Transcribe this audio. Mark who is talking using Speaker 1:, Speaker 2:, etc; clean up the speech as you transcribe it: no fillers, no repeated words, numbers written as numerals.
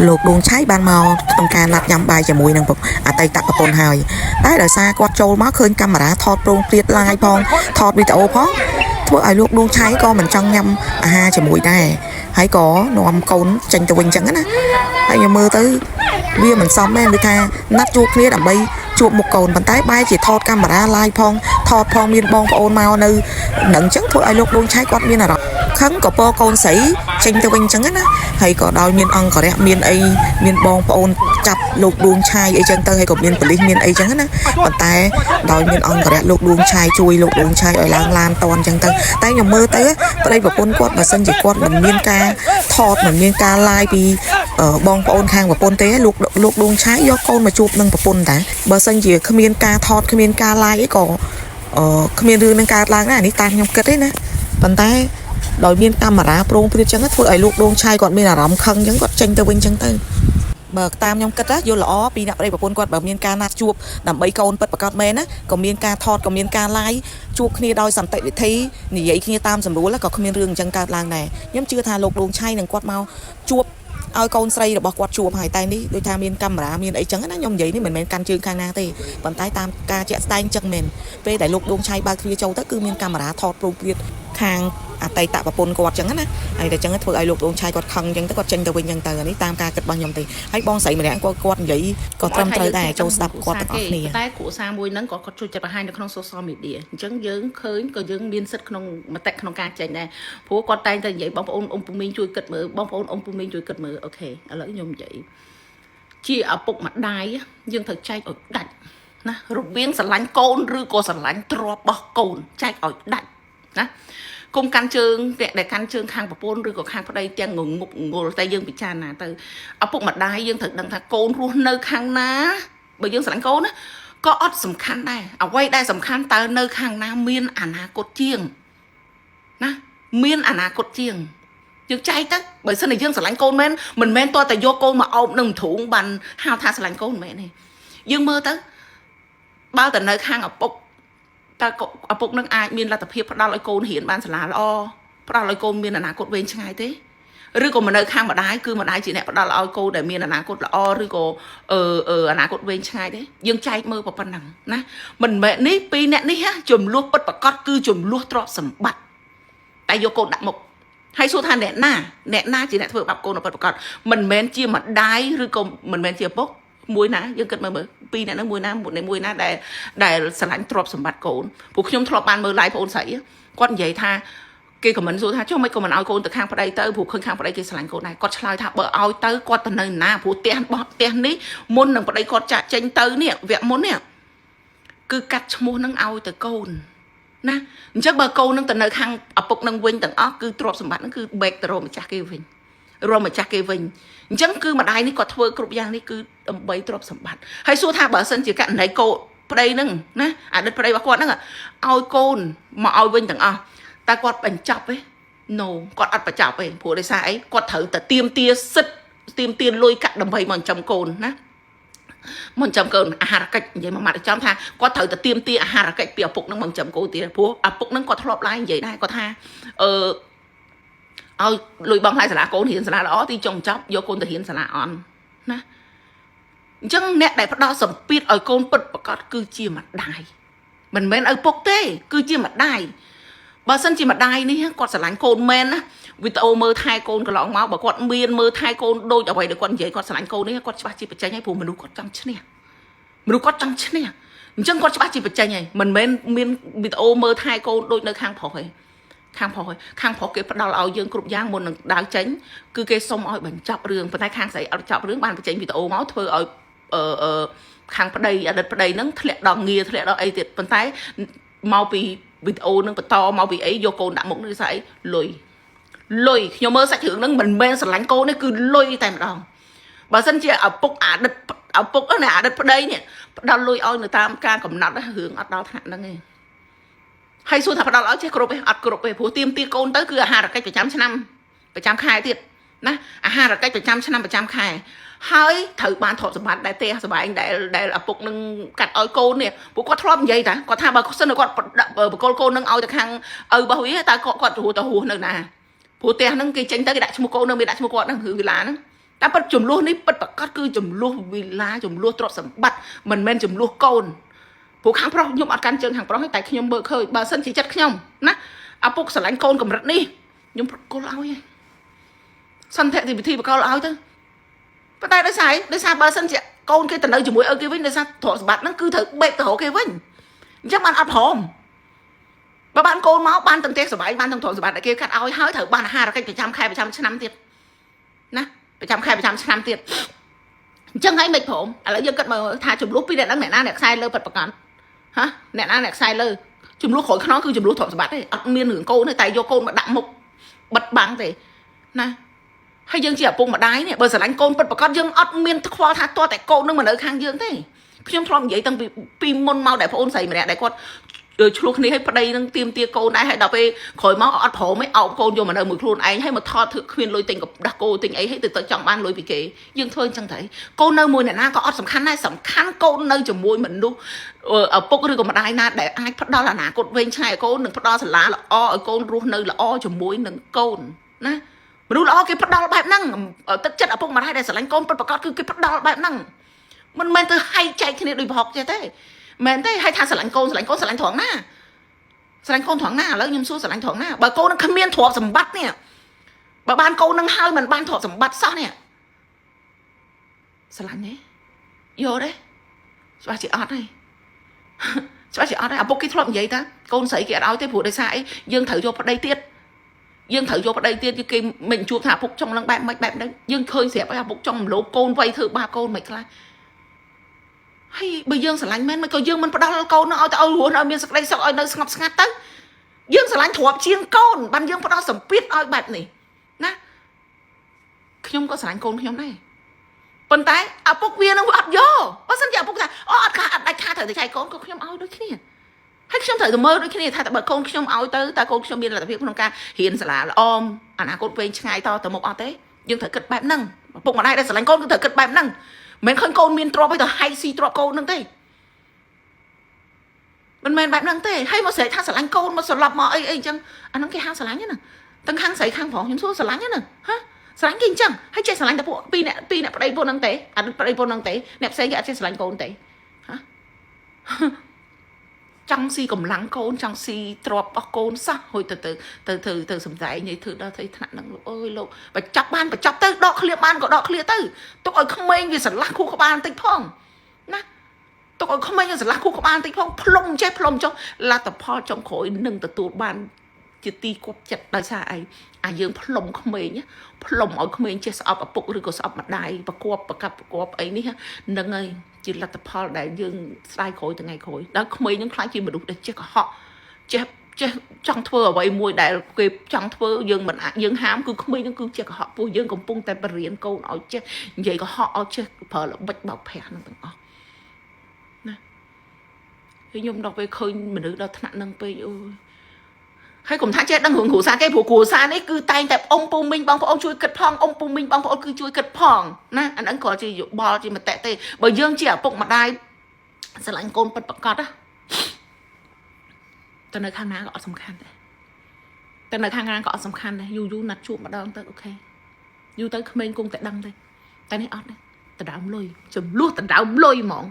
Speaker 1: លោកដួងឆៃបានមកក្នុងការណាត់ញ៉ាំបាយជាមួយនឹងអតីតប្រពន្ធហើយតែដោយសារគាត់ចូលមកឃើញកាមេរ៉ាថតប្រងព្រាត live ផងថតវីដេអូផងធ្វើឲ្យលោកដួងឆៃក៏មិនចង់ញ៉ាំអាហារជាមួយដែរហើយក៏នាំកូនចេញទៅវិញចឹងណាហើយខ្ញុំមើលទៅវាមិនសមមែនវាថាណាត់ជួបគ្នាដើម្បីជួបមុខកូនប៉ុន្តែបែរជាថតកាមេរ៉ា live ផងថតផងមានបងប្អូនមកនៅនឹងចឹងធ្វើឲ្យលោកដួងឆៃគាត់មានអារម្មណ៍ខឹងក៏ពកូនស្រីចេញទៅវិញចឹងណាហើយក៏ដោយមានអង្គរៈមានអីមានបងប្អូនចាប់លោកដួងឆាយអីចឹងទៅហើយក៏មានប៉ូលីសមានអីចឹងណាប៉ុន្តែដោយមានអង្គរៈលោកដួងឆាយជួយលោកដួងឆាយឲ្យឡើងឡានតន់ចឹងទៅតែខ្ញុំមើលទៅប្តីប្រពន្ធគាត់បើសិនជាគាត់មិនមានការថតមិនមានការ live ពីបងប្អូនខាងប្រពន្ធទេលោកលោកដួងឆាយយកកូនមកជួបនឹងប្រពន្ធតាបើសិនជាគ្មានការថតគ្មានការ live អីក៏គ្មានរឿងនឹងកើតឡើងដែរអានេះតាមខ្ញុំគិតទេណាប៉ុន្តែដោយមានកាមេរ៉ាប្រងព្រាតចឹងធ្វើឲ្យលោកដួងឆាយគាត់មានអារម្មណ៍ខឹងចឹងគាត់ចេញទៅវិញចឹងទៅបើតាមខ្ញុំគិតណាយល់ល្អពីអ្នកប្តីប្រពន្ធគាត់បើមានការណាត់ជួបដើម្បីកូនពិតប្រាកដមែនណាក៏មានការថតក៏មានការ live ជួបគ្នាដោយសន្តិវិធីនិយាយគ្នាតាមសម្រួលក៏គ្មានរឿងអញ្ចឹងកើតឡើងដែរខ្ញុំជឿថាលោកដួងឆៃនឹងគាត់មកជួបឲ្យកូនស្រីរបស់គាត់ជួបហើយតែនេះដូចថាមានកាមេរ៉ាមានអីចឹងណាខ្ញុំនិយាយនេះមិនមែនកាន់ជើងខាងណាទេប៉ុន្តែតាមការជាក់ស្ដែងចឹងមែនពេលដែលលោកដួងឆៃបើកទ្វារចូលទៅគឺមានកាមេរ៉ាថតប្រងព្រាតខាងអតីតប្រពន្ធគាត់ចឹងណាហើយតែចឹងធ្វើឲ្យលោកដួងឆៃគាត់ខឹងចឹងទៅគាត់ចេញទៅវិញចឹងទៅអានេះតាមការគិតរបស់ខ្ញុំទេហើយបងស្រីម្នាក់គាត់គាត់និយាយក៏ត្រឹមត្រូវដែរចូលស្ដាប់គាត់ទាំងអស់គ្នា
Speaker 2: តែគ្រួសារមួយហ្នឹងក៏គាត់ជួយចិត្តបង្ហាញនៅក្នុង social media អញ្ចឹងយើងឃើញក៏យើងមានសិទ្ធិក្នុងមតិក្នុងការចេញដែរព្រោះគាត់តែងតែនិយាយបងប្អូនអ៊ំពូមីងជួយគិតមើលបងប្អូនអ៊ំពូមីងជួយគិតមើល OK ឥឡូវខ្ញុំនិយាយជាឪពុកម្ដាយយើងត្រូវចែកឲ្យដាច់ណារវាងស្រឡាញ់កូនឬក៏ស្រឡាញ់ទ្រព្យរបស់កូនចែកឲ្យដាច់ណាគុំកាន់ជើងអ្នកដែលកាន់ជើងខាងប្រពន្ធឬក៏ខាងប្តីទាំងងងប់ងល់តែយើងពិចារណាទៅឪពុកម្ដាយយើងត្រូវដឹងថាកូនរស់នៅខាងណាបើយើងស្រឡាញ់កូនណាក៏អត់សំខាន់ដែរអ្វីដែលសំខាន់តើនៅខាងណាមានអនាគតជាងណាមានអនាគតជាងយើងចែកទៅបើសិនជាយើងស្រឡាញ់កូនមែនមិនមែនតើតែយកកូនមកអោបនឹងទ្រូងបានហៅថាស្រឡាញ់កូនមែនទេយើងមើលទៅបើតើនៅខាងឪពុកតើឪពុកនឹងអាចមានលទ្ធភាពផ្ដល់ឲ្យកូនរៀនបានសាលាល្អផ្ដល់ឲ្យកូនមានអនាគតវែងឆ្ងាយទេឬក៏មកនៅខាងម្ដាយគឺម្ដាយជាអ្នកផ្ដល់ឲ្យកូនដែលមានអនាគតល្អឬក៏អឺអនាគតវែងឆ្ងាយទេយើងចែកមើលប៉ុណ្ណឹងណាមិនមែននេះពីរអ្នកនេះចំនួនពិតប្រកបគឺចំនួនទ្រព្យសម្បត្តិតែយកកូនដាក់មុខហើយសួរថាអ្នកណាអ្នកណាជាអ្នកធ្វើបាបកូនពិតប្រកបមិនមែនជាម្ដាយឬក៏មិនមែនជាឪពុកមួយណាយើងគិតមើលមើលពីរអ្នកហ្នឹងមួយណាមួយណាដែលដែលស្រឡាញ់ទ្រព្យសម្បត្តិកូនពួកខ្ញុំធ្លាប់បានមើល live បងអូនស្រីគាត់និយាយថាគេ comment សួរថាចុះមិនក៏មិនឲ្យកូនទៅខាងប្តីទៅព្រោះឃើញខាងប្តីគេស្រឡាញ់កូនដែរគាត់ឆ្លើយថាបើឲ្យទៅគាត់ទៅនៅណាព្រោះផ្ទះរបស់ផ្ទះនេះមុននឹងប្តីគាត់ចាក់ចេញទៅនេះវគ្គមុននេះគឺកាត់ឈ្មោះនឹងឲ្យទៅកូនណាអញ្ចឹងបើកូននឹងទៅនៅខាងឪពុកនឹងវិញទាំងអស់គឺទ្រព្យសម្បត្តិនឹងគឺបែកទៅរកម្ចាស់គេវិញរកម្ចាស់គេវិញអញ្ចឹងគឺម្ដាយនេះគាត់ធ្វើគ្រប់យ៉ាងនេះគឺដើម្បីទ្រព្យសម្បត្តិហើយសួរថាបើសិនជាករណីកូនប្តីនឹងណាអតីតប្តីរបស់គាត់ហ្នឹងឲ្យកូនមកឲ្យវិញទាំងអស់តើគាត់បញ្ចប់ទេ No គាត់អត់បញ្ចប់ទេព្រោះដោយសារអីគាត់ត្រូវតែទៀមទាសិទ្ធទៀមទាលុយកាក់ដើម្បីមកចិញ្ចឹមកូនណាមកចិញ្ចឹមកូនអាហារកិច្ចនិយាយមួយម៉ាត់ចំថាគាត់ត្រូវតែទៀមទាអាហារកិច្ចពីឪពុកនឹងមកចិញ្ចឹមកូនទៀតព្រោះឪពុកនឹងគាត់ធ្លាប់ឡើងនិយាយដែរគាត់ថាអឺឲ្យលុយបងថ្លៃសាលាកូនរៀនសាលាល្អទីចុងចប់យកកូនទៅរៀនសាលាអន់ណាអញ្ចឹងអ្នកដែលផ្ដល់សម្ពាធឲ្យកូនពិតប្រកបគឺជាម្ដាយមិនមែនឪពុកទេ គឺជាម្ដាយបើសិនជាម្ដាយនេះគាត់ស្រឡាញ់កូនមែនណាវីដេអូមើលថែកូនកន្លងមកបើគាត់មានមើលថែកូនដូចអ្វីដែលគាត់និយាយគាត់ស្រឡាញ់កូននេះគាត់ច្បាស់ជាបញ្ចេញហើយព្រោះមនុស្សគាត់ចង់ឈ្នះមនុស្សគាត់ចង់ឈ្នះអញ្ចឹងគាត់ច្បាស់ជាបញ្ចេញហើយមិនមែនមានវីដេអូមើលថែកូនដូចនៅខាងប្រុសទេខាងប្រុសខាងប្រុសគេផ្ដល់ឲ្យយើងគ្រប់យ៉ាងមុននឹងដើរចេញគឺគេសុំឲ្យបញ្ចប់រឿងប៉ុន្តែខាងស្រីអត់បញ្ចប់រឿងបានបញ្ចេញវីដេអូមកធ្វើឲ្យអឺអឺខាងប្តីអតីតប្តីហ្នឹងធ្លាក់ដល់ងារធ្លាក់ដល់អីទៀតប៉ុន្តែមកពីវីដេអូនឹងបន្តមកពីអីយកកូនដាក់មុខនេះស្អីលុយលុយខ្ញុំមើលសាច់រឿងហ្នឹងមិនមែនស្រឡាញ់កូនទេគឺលុយតែម្ដងបើសិនជាឪពុកអតីតឪពុកណាអតីតប្តីនេះផ្ដល់លុយឲ្យនៅតាមការកំណត់រឿងអត់ដល់ថ្នាក់ហ្នឹងទេហើយសួរថាផ្ដល់ឲ្យចេះគ្រប់ទេអត់គ្រប់ទេព្រោះទៀមទាកូនទៅគឺអាហារកិច្ចប្រចាំឆ្នាំប្រចាំខែទៀតណាអាហារកិច្ចប្រចាំឆ្នាំប្រចាំខែហើយត្រូវបានទ្រព្យសម្បត្តិដែលផ្ទះសម្បែងដែលដែលឪពុកនឹងកាត់ឲ្យកូននេះពួកគាត់ធ្លាប់និយាយតាគាត់ថាបើសិនគាត់បកគលកូននឹងឲ្យទៅខាងឪរបស់វាតើគាត់គាត់រស់ទៅរស់នៅណាព្រោះផ្ទះហ្នឹងគេចេញទៅគេដាក់ឈ្មោះកូននឹងមានដាក់ឈ្មោះគាត់ហ្នឹងគឺវិឡាហ្នឹង តែពិតចំនួននេះពិតប្រកបគឺចំនួនវិឡាចំនួនទ្រព្យសម្បត្តិមិនមែនចំនួនកូនព្រោះខាងប្រុសខ្ញុំអត់កាន់ជើងខាងប្រុសទេតែខ្ញុំមើលឃើញបើសិនជាចិត្តខ្ញុំណាឪពុកស្រឡាញ់កូនកម្រិតនេះខ្ញុំប្រគល់ឲ្យហើយសន្តិវិធីបកលឲ្យទៅប៉ុន្តែដោយសារអីដោយសារបើសិនជាកូនគេទៅនៅជាមួយឪគេវិញដោយសារទ្រព្យសម្បត្តិហ្នឹងគឺត្រូវបេកទៅរកគេវិញអញ្ចឹងបានអត់ព្រមបើបានកូនមកបានទាំងផ្ទះសម្បែងបានទាំងទ្រព្យសម្បត្តិដែលគេកាត់ឲ្យហើយត្រូវបានអាហារកិច្ចប្រចាំខែប្រចាំឆ្នាំទៀតណាប្រចាំខែប្រចាំឆ្នាំទៀតអញ្ចឹងហើយមិនព្រមឥឡូវយើងគិតមើលថាចំនួនពីរអ្នកហ្នឹងអ្នកណាអ្នកខ្សែលើពិតប្រកបហ៎អ្នកណាអ្នកខ្សែលើចំនួនក្រោយខ្នងគឺចំនួនទ្រព្យសម្បត្តិទេអត់មានរឿងកូនទេតែយកកូនមកដាក់មុខបិទបាំងទេណាហើយយើងជាឪពុកម្ដាយនេះបើស្រឡាញ់កូនពិតប្រាកដយើងអត់មានខ្វល់ថាតើតែកូននឹងមកនៅខាងយើងទេខ្ញុំធ្លាប់និយាយតាំងពីពីមុនមកដែលប្អូនស្រីម្នាក់ដែលគាត់ឆ្លោះគ្នាឲ្យប្តីនឹងទៀមទាកូនដែរហើយដល់ពេលក្រោយមកអត់ព្រមឯងអោបកូនយកមកនៅមួយខ្លួនឯងហើយមកថតធ្វើគ្មានលុយទិញកដោះគោទិញអីហើយទៅទៅចង់បានលុយពីគេយើងធ្វើអញ្ចឹងទៅកូននៅមួយអ្នកណាក៏អត់សំខាន់ដែរសំខាន់កូននៅជាមួយមនុស្សឪពុកឬក៏ម្ដាយណាដែលអាចផ្ដល់អនាគតវែងឆ្ងាយឲ្យកូននិងផ្ដល់សាលាល្អឲ្យកូនរស់នៅល្អជាមួយនឹងកូនណាមនុស្សល្អគេផ្ដល់បែបហ្នឹងទឹកចិត្តឪពុកម្ដាយដែលស្រឡាញ់កូនពិតប្រាកដគឺគេផ្ដល់បែបហ្នឹងមិនមែនទៅហែកចែកគ្នាដូចប្រហុកចេះទេមែនទេហើយថាស្រឡាញ់កូនស្រឡាញ់កូនស្រឡាញ់ត្រង់ណាស្រឡាញ់កូនត្រង់ណាឥឡូវខ្ញុំសួរស្រឡាញ់ត្រង់ណាបើកូននឹងគ្មានទ្រព្យសម្បត្តិនេះបើបានកូននឹងហើយមិនបានទ្រព្យសម្បត្តិសោះនេះស្រឡាញ់ទេយកទេច្បាស់ជាអត់ទេច្បាស់ជាអត់ទេឪពុកគេធ្លាប់និយាយតាកូនស្រីគេអត់ឲ្យទេព្រោះដោយសារអីយើងត្រូវយកប្តីទៀតយើងត្រូវយកប្តីទៀតគេមិនជួបថាឪពុកចង់នឹងបែបម៉េចបែបហ្នឹងយើងឃើញស្រាប់ហើយឪពុកចង់រំលោភកូនវ័យធ្វើបាបកូនមិនខ្លះហើយបើយើងស្រឡាញ់មែនមិនក៏យើងមិនផ្ដល់កូននោះឲ្យទៅឲ្យរស់នៅមានសេចក្តីសុខឲ្យនៅស្ងប់ស្ងាត់ទៅយើងស្រឡាញ់ទ្រព្យជាងកូនបានយើងផ្ដល់សម្ពាធឲ្យបែបនេះណាខ្ញុំក៏ស្រឡាញ់កូនខ្ញុំដែរប៉ុន្តែឪពុកវានឹងវាអត់យកបើសិនជាឪពុកថាអូអត់ខាអត់ដាច់ខាត្រូវតែចែកកូនក៏ខ្ញុំឲ្យដូចគ្នាហើយខ្ញុំត្រូវតែមើលដូចគ្នាថាតើបើកូនខ្ញុំឲ្យទៅតើកូនខ្ញុំមានលទ្ធភាពក្នុងការរៀនសាលាល្អអនាគតវែងឆ្ងាយតទៅមុខអត់ទេយើងត្រូវគិតបែបហ្នឹងឪពុកម្ដាយដែលស្រឡាញ់កូនគឺត្រូវគិតបែបហ្នឹងមិនមែនឃើញកូនមានទ្រព្យឲ្យទៅហែកស៊ីទ្រព្យកូនហ្នឹងទេមិនមែនបែបហ្នឹងទេហើយមកស្រែកថាស្រឡាញ់កូនមកស្លាប់មកអីអីអញ្ចឹងអាហ្នឹងគេហៅស្រឡាញ់ណាទាំងខាងស្រីខាងប្រុសខ្ញុំសួរស្រឡាញ់ណាហ៎ស្រឡាញ់គេអញ្ចឹងហើយចេះស្រឡាញ់តែពួកពីរអ្នកពីរអ្នកប្តីពួកហ្នឹងទេអត់ប្តីពួកហ្នឹងទេអ្នកផ្សេងគេអត់ចេះស្រឡាញ់កូនទេហ៎ចង់ស៊ីកម្លាំងកូនចង់ស៊ីទ្រព្យរបស់កូនសោះហួយទៅទៅទៅទៅទៅសំដែងនិយាយធ្វើដល់ទៅថ្នាក់ហ្នឹងលោកអើយលោកបញ្ចប់បានបញ្ចប់ទៅដកឃ្លៀបានក៏ដកឃ្លៀទៅទុកឲ្យក្មេងវាស្រឡះខួរក្បាលបន្តិចផងណាទុកឲ្យក្មេងវាស្រឡះខួរក្បាលបន្តិចផងផ្លុំចេះផ្លុំចុះលទ្ធផលចុងក្រោយនឹងទទួលបានជាទីគប់ចិត្តដោយសារអីអាយើងផ្លុំក្មេងផ្លុំឲ្យក្មេងចេះស្អប់ឪពុកឬក៏ស្អប់ម្ដាយប្រគប់ប្រកាប់ប្រគប់អីនេះហ្នឹងហើយជាលទ្ធផលដែលយើងស្ដាយក្រោយថ្ងៃក្រោយដល់ក្មេងនឹងខ្លាចជាមនុស្សដែលចេះកុហកចេះចេះចង់ធ្វើអ្វីមួយដែលគេចង់ធ្វើយើងមិនអាចយើងហាមគឺក្មេងនឹងគឺចេះកុហកពោះយើងកំពុងតែបរៀនកូនឲ្យចេះនិយាយកុហកឲ្យចេះប្រើល្បិចបោកប្រាស់នឹងទាំងអស់ណាហើយខ្ញុំដល់ពេលឃើញមនុស្សដល់ថ្នាក់នឹងពេកអូយហើយកុំថាចេះដឹងរឿងគ្រួសារគេព្រោះគ្រួសារនេះគឺតែងតែអ៊ំពូមីងបងប្អូនជួយគិតផងអ៊ំពូមីងបងប្អូនគឺជួយគិតផងណាអាហ្នឹងគ្រាន់ជាយោបល់ជាមតិទេបើយើងជាឪពុកម្ដាយស្រឡាញ់កូនពិតប្រាកដណាទៅនៅខាងណាក៏អត់សំខាន់ដែរតែនៅខាងណាក៏អត់សំខាន់ដែរយូរយូរណាត់ជួបម្ដងទៅ okay យូរទៅក្មេងគង់តែដឹងទេតែនេះអត់ទេដណ្ដើមលុយចំនួនដណ្ដើមលុយហ្មង